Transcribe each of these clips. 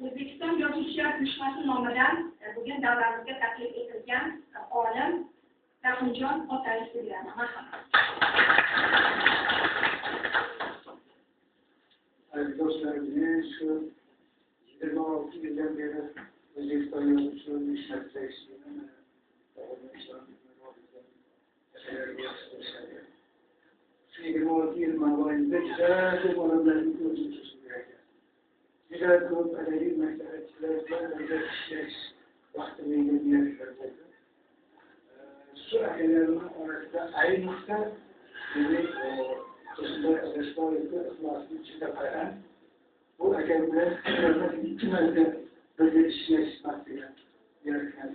O'zbekiston Yozuvchilar uyushmasi nomidan bugun davramizga taklif etilgan olim Rahimjon Otayev so'zlarini. Marhamat. Aziz do'stlar, men shu 26 yildan beri O'zbekiston Yozuvchilar uyushmasida ishlayman. Shu 26 yil mobaynida juda ko'p odamlarni ko'rdim, juda ko'p adabiy maslahatchilar bilan birga ishlash vaqti menga muyassar bo'ldi. Shu akalarning orasida ayniqsa meni Tursunboy Adashboyevga ixlosli juda qarang. Bu akam bilan ikki marta birga ishlash baxtiga erishgan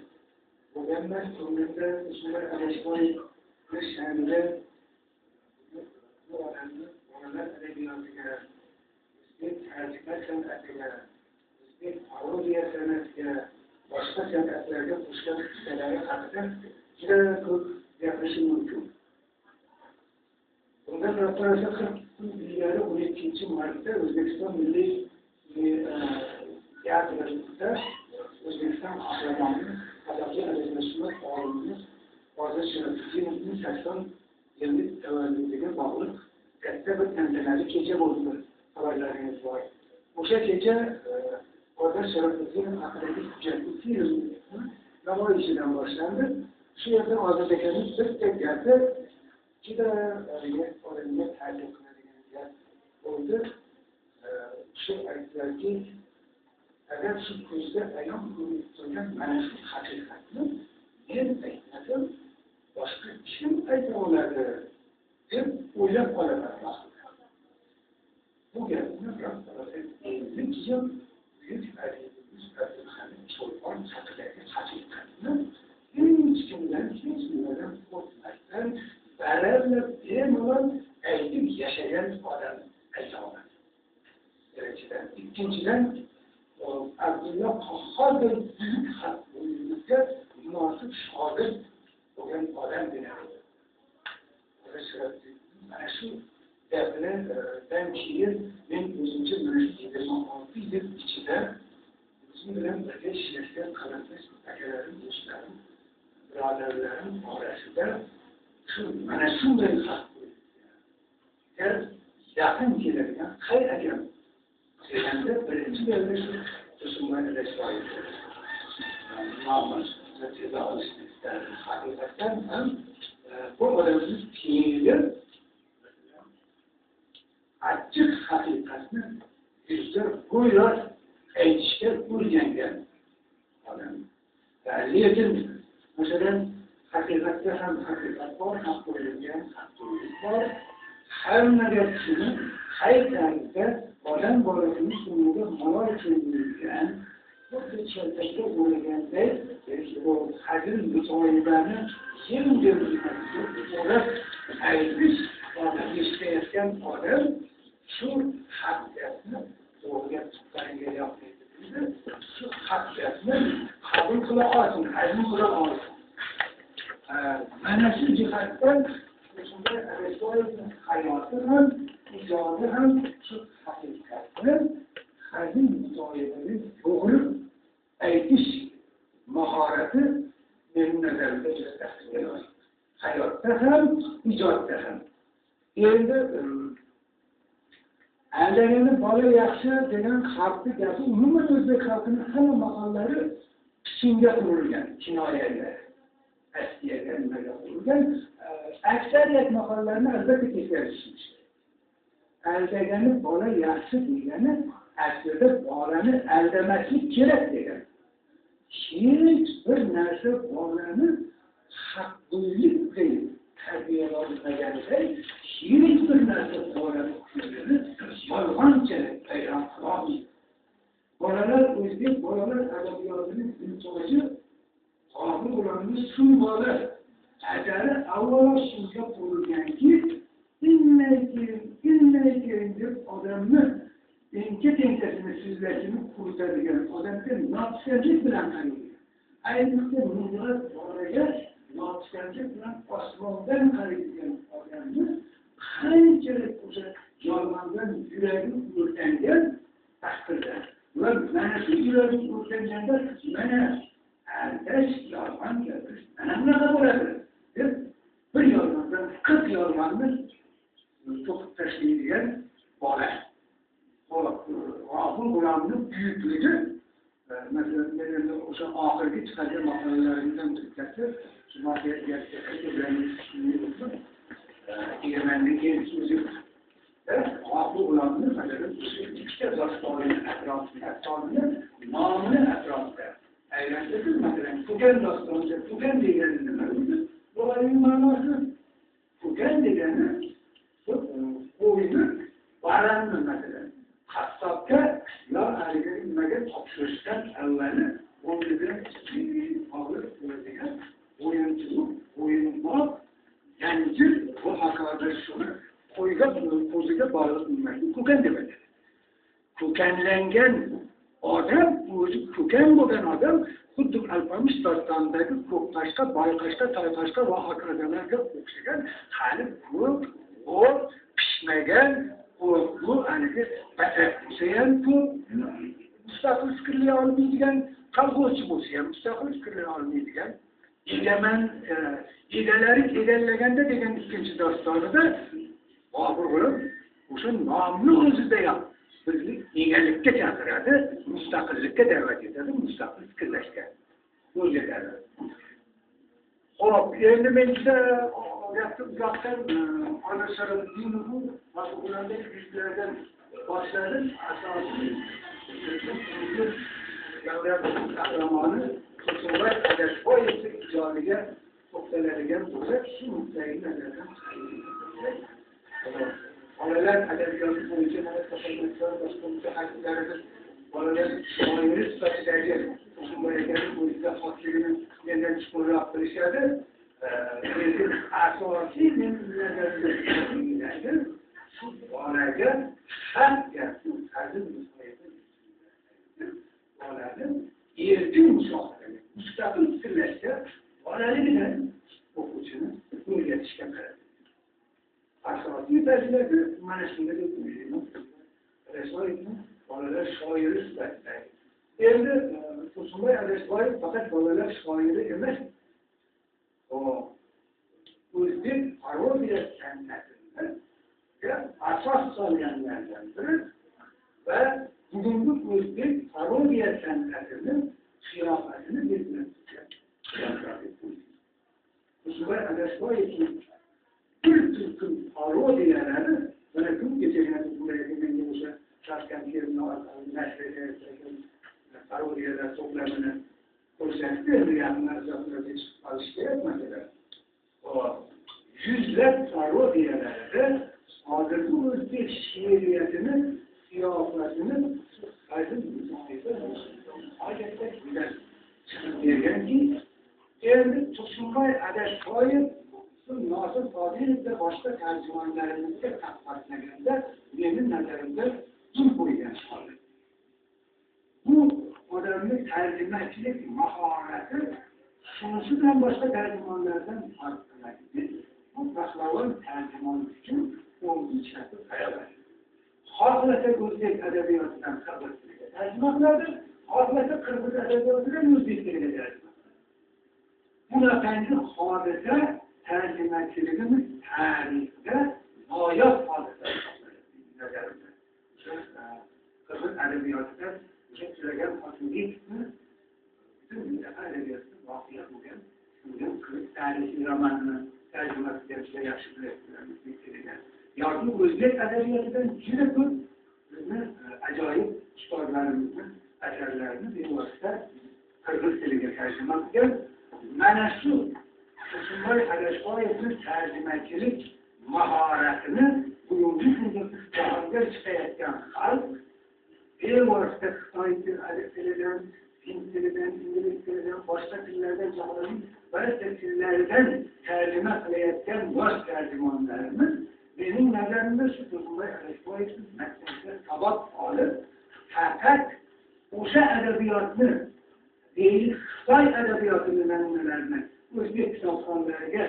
bo'lganman. Ko'nglimda Tursunboy Adashboyevni sha'nida bu odamni bolalar adabiyotiga, o'zbek tarjima san'atiga, o'zbek parodiya san'atiga, boshqa san'atlarga qo'shgan hissalari haqida juda ko'p gapirishim mumkin. Bundan rosa 40 kun ilgari 12 martda O'zbekiston Milliy teatrida O'zbekiston qahramoni, taniqli adabiyotshunos olimimiz Hozir Sharafiddinovning 80 yillik tavalludiga bog'liq katta bir tantanali kecha bo'ldi, xabarlaringiz bor. O'sha kecha Hozir Sharafidinov haqidagi hujjatli film namoyishidan boshlandi. Shu yerda Ozod akamiz bitta gapi juda odamga ta'jub qiladigan gap bo'ldi. Shu aytdilarki, agar shu ko'zda ayon ko'rinib turgan mana shu haqiqatni men aytmasam, boshqa kim ayta oladi deb o'ylab qolaman vaqtida. Bu gapni 50 yil buyuk adibimiz Abdulhamid Cho'lpon haqidagi haqiqatni hech kimdan, hech nimadan qo'rqmasdan, baralla bemalol aytib yashagan odam ayta oladi. Birinchidan. Ikkinchidan, Abdulla Qahhorday buyuk xalqimizga munosib shogird bo'lgan odam degan. Mana shu gaplardan keyin men o'zimcha mana shu 26 yil ichida o'zim bilan birga ishlashgan qalamdosh akalarim, do'stlarim, birodarlarim orasida shu mana shunday haq yaqin keladigan qay akam deganda birinchi galda shu Tursunboy Adashboyev nomini teza olishni istardim. Haqiqatdan ham bu odamimiz fe'li achchiq haqiqatni yuzda ro'yrost aytishga o'rgangan odam. Lekin masalan, haqiqatda ham haqiqat bor, haq qo'yilgan haq bor. Hamma gapini qay tarzda odam bolasini ko'ngliga malol kelmaydigan, xuddi cheltakka o'raganday hazil mutoyibani yengil o'rab aytish odam eshitayotgan odam shu haq gapni to'g'ri gap chiqqaniga yoqmaydi deydi, shu haq gapni qabul qila olsin, hazm qila olsin. Mana shu jihatdan Tursunboy Adashboyevning hayoti ham, ijodi ham shu haqiqatni hazil mutoyibani yo'g'irib aytish mahorati mening nazarimda juda tahsinga loyiq. Hayotda ham, ijodda ham. Endi aldagani bola yaxshi degan xalqni gapi, umuman o'zbek xalqining hamma maqollari pichingga qurilgan, kinoyaga, askiyaga, nimaga qurilgan. Aksariyat maqollarni albatta teskari tushunish kerak. Aldagani bola yaxshi degani aslida bolani aldamaslik kerak degani. Hech bir narsa bolani haqgo'ylik bilan tarbiyalolmaganiday hech bir narsa bolani ko'nglini yolg'oncha bayram qilolmaydi. Bolalar, o'zbek bolalar adabiyotining intoji Qodir G'ulomning Suv bola asari avvalo shunga qurilganki, innay keyin, innay keyin deb odamni enka tenkasini, sizlashini quritadigan, odamga nopisandlik bilan qaraydi. Ayniqsa nudrat bolaga nopisandlik bilan osmondan qaraydigan odamni qanchalik o'sha yolg'ondan yuragi o'rtangan taqdirda Va mana shu yuragi o'rganganda mana aldash, yolg'on gapirish mana bunaqa bo'ladi deb bir yolg'ondan 40 yolg'onni to'qib tashlaydigan bola. G'ofur G'ulomni buyukligi, masalan, men endi o'sha oxirgi chiqargan maqolalarimdan bittasi Egamanning so'zi. G'ofur G'ulomni masalan ikkita dostonini atrofida, dostonni nomini atrofida aylantirdi. Masalan, Ko'kan dostonida Ko'kan degani nima o'zi? Lug'aviy ma'nosi Ko'kan degani qo'yni, baranni masalan qassobga yo haligi nimaga topshirishdan avvali o'rnidan olib qo'yadigan o'yinchilik, o'yinbob, zanjir va hokazo shuni qo'yga qo'ziga bog'liq nimasi ko'kan deb aytadi. Ko'kanlangan odam, o'zi ko'kan bo'lgan odam xuddi Alpamish dostonidagi Ko'kqashqa, Boyqashqa, Toyqashqa va hokazolarga o'xshagan hali ko'k, g'o'r, pishmagan bu haligi bo'lsa ham ko'p mustaqil fikrlay olmaydigan, kolxozchi bo'lsa ham mustaqil fikrlay olmaydigan egaman, egalari egallaganda degan ikkinchi dostonida Bobur G'ulom o'sha nomni o'zidayoq bizni egalikka chaqiradi, mustaqillikka da'vat etadi, mustaqil fikrlashga o'rgatadi. Xo'p, endi men juda gapni uzoqdan Odir Sharafiddinovni G'ofur G'ulomdek buyuklardan boshladim. Asosiy davlat qahramoni Tursunboy Adashboyevni ijodiga to'xtaladigan bo'lsak, shu nuqtai nazardan bolalar adabiyoti bo'yicha mana boshqa mutaxassislarimiz bolalar shoiri sifatidagi Tursunboy akani o'ziga xosligini mendan chuqurroq bilishadi. Lekin asosiy men nazarimda shu bolaga har gapni hazil bolani erkin mushohadaga, mustaqil fikrlashga bolaligidan o'quvchini o'rgatishga qaradi. Asosiy fazilati mana shunda deb o'ylayman. Adashboyevni bolalar shoiri sifatidagi. Endi Tursunboy Adashboyev faqat bolalar shoiri emas, o'zbek parodiya san'atiga asos solganlardan biri va bugungi o'zbek parodiya san'atini qiyofatini belgilab turgan. Tursunboy Adashboyevning bir turkum parodiyalari mana kun kechagina menga o'sha Shavkat nashr etayotgan parodiyalar to'plamini ko'rsatdi. Endi yaqin narsalarga chiqib qolish kerak masalan. Yuzlab parodiyalarida hozirgi o'zbek she'riyatini qiyofatini hazil g'oyatda go'zal chiqib berganki, endi Tursunboy Adashboyev Nosir Fodilovda boshqa tarjimonlarimizga taqqoslaganda meni nazarimda dur qo'ygan holat. Bu odamning tarjimachilik mahorati shunisi bilan boshqa tarjimonlardan farq qiladiki, bu pahlavon tarjimon uchun o'ngi chapi barobar. Xohlasa o'zbek adabiyotidan qirg'iz tiliga tarjima qiladi, xohlasa qirg'iz adabiyotidan o'zbek tiliga tarjima qiladi. Bunaqangi hodisa tarjimachiligimiz tarixida noyob hodisa hisoblanadi. O'sha qirg'iz adabiyotida o'sha Tulagan Qosimbekovni butun mintaqa adabiyotida voqea bo'lgan shundan qirg'iz tarixiy romanini tarjima qilgan yaxshi bilasizlar o'zbek tiliga. Yoki o'zbek adabiyotidan juda ko'p bizni ajoyib ustozlarimizni asarlarini bevosita qirg'iz tiliga tarjima qilgan. Mana shu Tursunboy Adashboyevni tarjimachilik mahoratini bugungi kunda jahonga chiqayotgan xalq bevosita xitoy tilidan, hind tilidan, ingliz tilidan, boshqa tillardan, jahonning barcha tillaridan tarjima qilayotgan yosh tarjimonlarimiz mening nazarimda shu Tursunboy Adashboyevni maktabida saboq olib, faqat o'sha adabiyotni, deylik Xitoy adabiyotini namunalarini o'zbek kitobxonlariga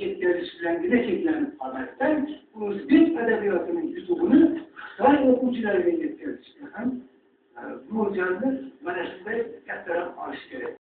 yetkazish bilangina cheklanib qolmasdan, o'zbek adabiyotining yutug'ini Xitoy o'quvchilariga yetkazishga ham Mo'ljalni mana shunday kattaroq olish kerak.